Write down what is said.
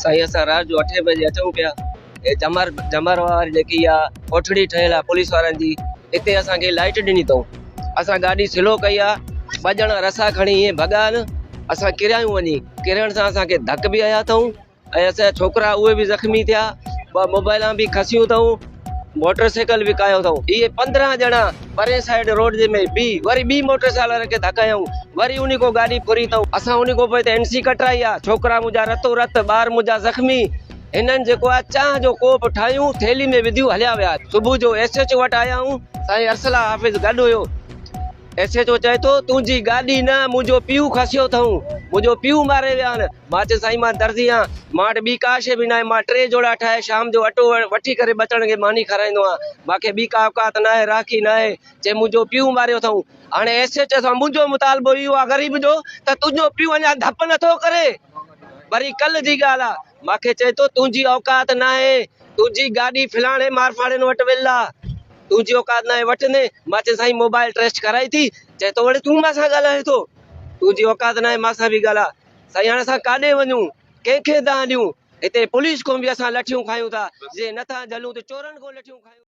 سائين اسان رات جو اٺين بجي اچون پيا هي جمر جمر واري جيڪي اها ڪوٺڙي ٺهيل آهي پوليس وارن جي اتي اسان کي لائٽ ڏني اٿئون اسان گاڏي سلو ڪئي آهي ٻه ڄڻا رسا کڻي ائين ڀڳا آهن اسان ڪريا آهيون وڃي ڪرڻ سان اسان کي ڌڪ به هنيا اٿئون ۽ اسان جا ڇوڪرا اهي به زخمي ٿيا ٻه موبائلان به کسيون اٿئون موٽر سائيڪل به ڪاهيو اٿئون اهي 15 ڄڻا پرين سائيڊ روڊ جي ۾ بي وري ٻي موٽر سائيڪل وارن کي ڌڪ هنيائون وري انهي کان گاڏي ڦري اٿئون اسان انهي کان پوء هتي اين سي ڪٽرائي آ ڇوڪرا منهنجا رتو رت ٻار منهنجا زخمي هنن جيڪو آ چانهه جو ڪوپ ٺاهيون ٿيلهي ۾ وڌيون هليا ويا صبح جو ايس ايڇ او وٽ آيا آهيون سائين ارسلا حافظ گڏ هيو ايس ايڇ او چئي ٿو تنهنجي گاڏي نه منهنجو پيء کسيو اٿئون منهنجو پيء ماري ويا آهن مان چيس سائين مان درزي آهيان مان وٽ ٻي ڪا شيء به ناهي مان ٽي جوڙا ٺاهي شام جو اٽو وٺي ڪري ٻچڙن کي ماني کارائيندو آهيان مان کي ٻي ڪا اوقات ناهي راکي ناهي چي منهنجو پيء ماريو اٿئون هاڻي ايس ايڇ او سان منهنجو مطالبو اهو آهي غريب جو ته تنهنجو پيء اڃا ڌپ نٿو ڪري وري ڪلهه جي ڳالهه آهي مان کي چئي ٿو تنهنجي اوقات ناهي تنهنجي گاڏي فلاڻي مارفاڙين وٽ ويل آهي تنهنجي اوقات ناهي وٺندين مان چيس سائين موبائل ٽريسٽ ڪرائي ٿي چئي ٿو اڙي تون مان سان ڳالهائين ٿو تنهنجي اوقات ناهي مان سان به ڳالهاء سائين هاڻي اسان ڪاڏي وڃون ڪنهن کي دانهن ڏيون هتي پوليس کان به اسان لٺيون کايون ٿا جي نٿا جهلون ته چورن کان لٺيون کايون.